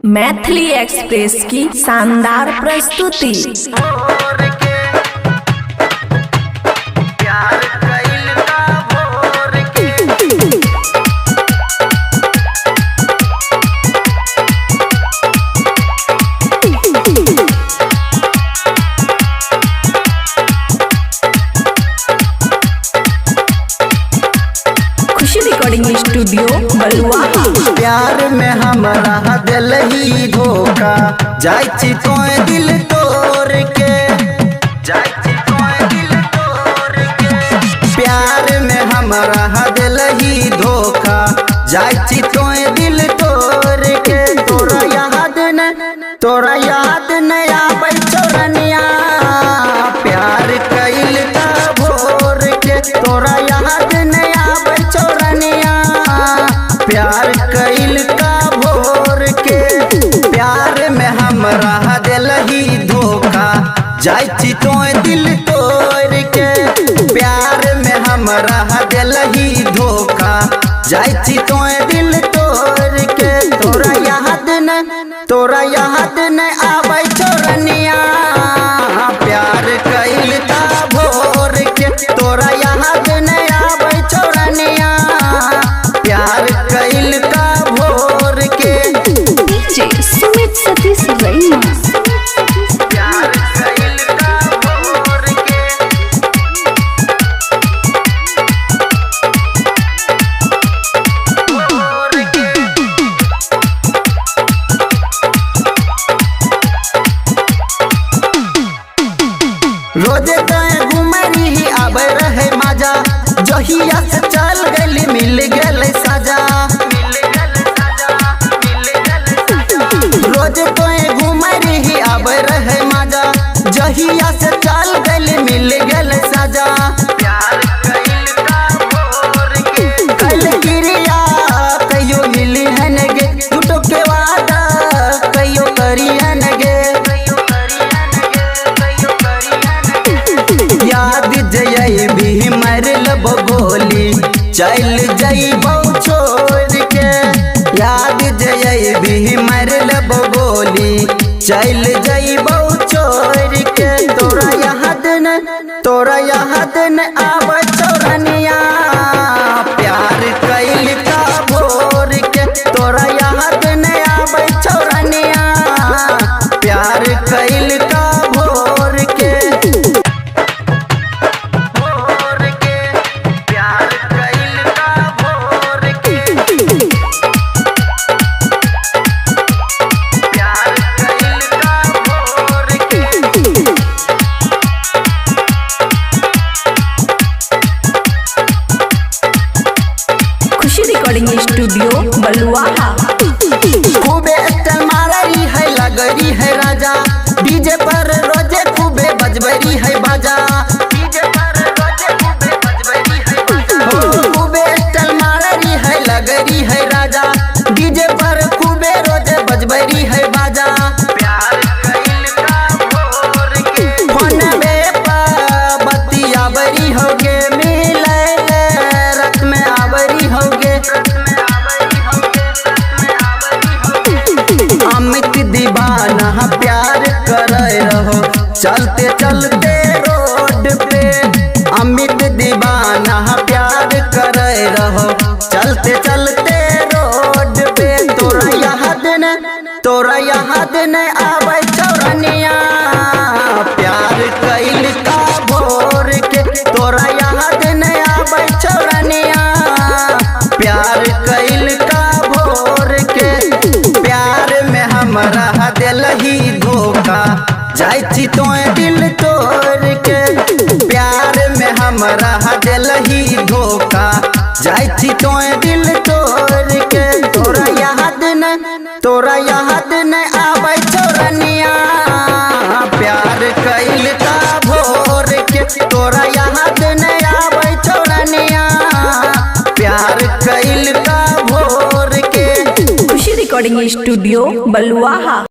Maithili express की शानदार प्रस्तुति। खुशी रिकॉर्डिंग स्टूडियो बलुआहा। प्यार में हमरा दिल ही धोखा, जाय छी तोय दिल तोड़ के, जाय छी तोय दिल तोड़ के। प्यार में हमरा दिल ही धोखा, जाय छी तोय दिल तोड़ के। तोरा याद न, तोरा याद न आबै चोरनिया, प्यार कैल का भोर के। तोरा याद न आबै चोरनिया, प्यार कैल का भोर के। प्यार में हमरा दिल ही धोखा, जाय छी तोय दिल तोड़ के। प्यार में हमरा दिल ही धोखा, जाय छी तोय दिल तोड़ के। तोरा याद न, तोरा याद न आबै चोरनिया, प्यार कैल का भोर के। तोरा याद न आबै चोरनिया, प्यार कैल का भोर के। डीजे सुमित सतीश रैना। प्यार कैल का भोर के। भोर के। रोजे तय घुमरी ही आबै रहे मजा, जहिया से चल गली मिल गेल सजा। रोज तोय घुमरी ही आबै रहे मजा, जहिया से चल गली मिल गेल सजा। कल क्रिया कहियो मिली हन गे, झूठो के वादा कहियो करी हन गे। याद जय भी मर लब गोली, चल जइबौ छोड़ के। याद जय भी मर लब गोली, चल जइबौ छोड़ के। तोरा याद न, तोरा याद न आबै चोरनिया, प्यार कैल का भोर के। तोरा याद न आबै चोरनिया, प्यार कैल का भोर के। भोर के, प्यार कैल का भोर के। प्यार कैल का भोर के। खुशी रिकॉर्डिंग स्टूडियो बलुआहा। खूबे स्टाइल माररी है लगरी है राजा, डीजे पर रोजे खूबे बजबरी है बाजा। डीजे पर रोजे खूबे बजबरी है बाजा। हो खूबे स्टाइल माररी है लगरी है राजा, डीजे पर खूबे रोजे बजबरी है बाजा। प्यार कैल का भोर के, फोनवे पर बतियाबरी होगे, मिले रत में आवरी होगे। अमित दीवाना प्यार करे रहो, चलते चलते रोड पे। अमित दीवाना प्यार करे रहो, चलते चलते रोड पे। तोरा याद न, तोरा याद न आबै चोरनिया, प्यार कैल का भोर के। तोरा याद न आबै चोरनिया, प्यार कैल का भोर के। प्यार में हमरा दिल ही धोखा, जाय छी तोय दिल तोड़ के। प्यार में हमरा दिल ही धोखा, जाय छी तोय दिल तोड़ के। तोरा याद न, तोरा याद न आबै चोरनिया, प्यार कैल का भोर के। तोरा याद न आबै चोरनिया, प्यार कैल का भोर के। खुशी रिकॉर्डिंग स्टूडियो बलुआहा।